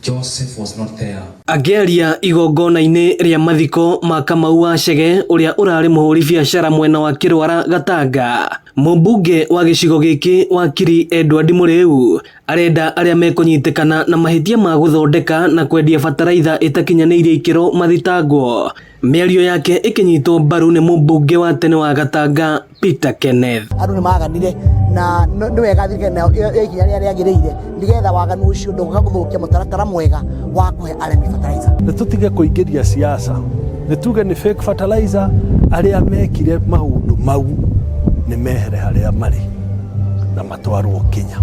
Joseph was not there. Akĩaria igongona-inĩ rĩa mathiko ma Kamau wa Chege ũrĩa ũrarĩ mũhũri biacara mwena wa Kĩrwara Gatanga, mũmbunge wa gĩcigo gĩkĩ wakiri Edward Mũrĩu arenda arĩa mekũnyitĩkana na mahĩtia ma gũthondeka na kwendia bataraitha ĩtakinyanĩirie ikĩro mathitangwo. Mĩario yake ĩkĩnyitwo mbaru nĩ mũmbunge wa tene wa Gatanga Peter Kenneth. Andũ nĩ maganire na nĩ wega thirikari nayo yoe ikinya rĩrĩa rĩagĩrĩire nĩgetha waganu ũcio ndũgoka gũthũkia mũtaratara mwega wa kũhe arĩmi fertilizer. Nĩ tũtige kũingĩria siasa, nĩ tuge nĩ fake fertilizer, arĩa mekire maũndũ mau nĩ mehere harĩa marĩ na matwarwo Kenya.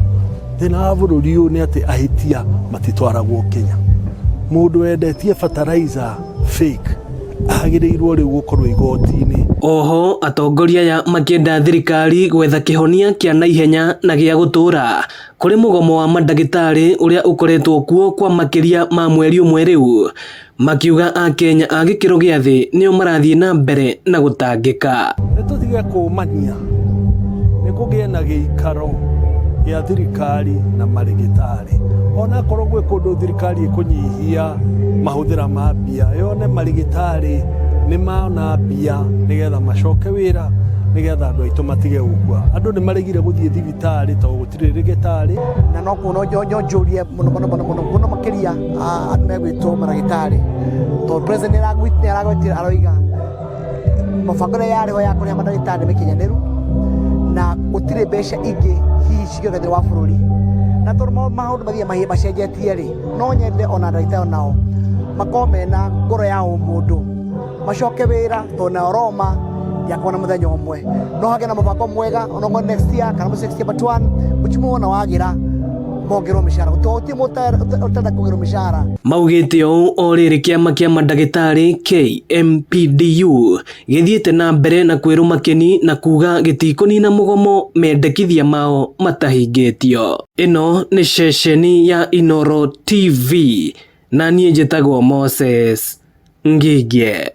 Thĩna wa bũrũri ũyũ nĩ atĩ ahĩtia matitwaragwo Kenya. Mũndũ wendetie fertilizer fake agĩrĩirwo rĩu gũkorwo igoti-inĩ. Oho atongoria aya makĩenda thirikari gwetha kĩhonia kĩa naihenya na gĩa gũtũũra kũrĩ mũgomo wa mandagĩtarĩ ũrĩa ũkoretwo kuo kwa makĩria ma mweri ũmwe rĩu, makiuga akenya a gĩkĩro gĩa thĩ nĩo marathiĩ na mbere na gũtangĩka. Nĩ tũtige kũmania, nĩ kũgĩe na gĩikaro gĩa thirikari na marĩgĩtarĩ. Onakorwo gwĩ kũndũ thirikari ĩkũnyihia mahũthĩra ma mbia, yone marĩgĩtarĩ nĩ mona mbia nĩgetha macoke wĩra, nĩgetha andũ aitũ matige gũkua. Andũ nĩ maregire gũthiĩ thibitarĩ tondũ gũtirĩ rĩgĩtarĩ. Na no kuo no njũrie mũno mũno mũno mũno mũno makĩria andũ megwĩtwo maragĩtarĩ, tondũ president nĩ aragwetire aroiga mũbango ĩrĩa yarĩ ho ya kũrĩha mandagĩtarĩ nĩ mĩkinyanĩru na gũtirĩ mbeca ingĩ hihi cingĩoka thĩinĩ wa bũrũri, na tondũ maũndũ mathiĩ macenjetie rĩ, no nyende ona ndagĩtarĩ onao makorwo mena ngoro ya ũmũndũ, macoke wĩra tondũ nao Roma ndiakorwo na mũthenya ũmwe, no hagĩe na mũbango mwega onokorwo next year kana next year but one uchumi wona wagira mongerwo mĩcara, tondũ gũtirĩ mũndũ ũtarenda kuongerwo mĩcara. Maugĩte ũũ o rĩrĩ kĩama kĩa mandagĩtarĩ KMPDU gĩthiĩte na mbere na kwĩrũma kĩni na kuga gĩtikũnina mũgomo mendekithia mao matahingĩtio. Ĩno nĩ ceceni ya Inooro TV na niĩ njĩtagwo Moses Ngingie.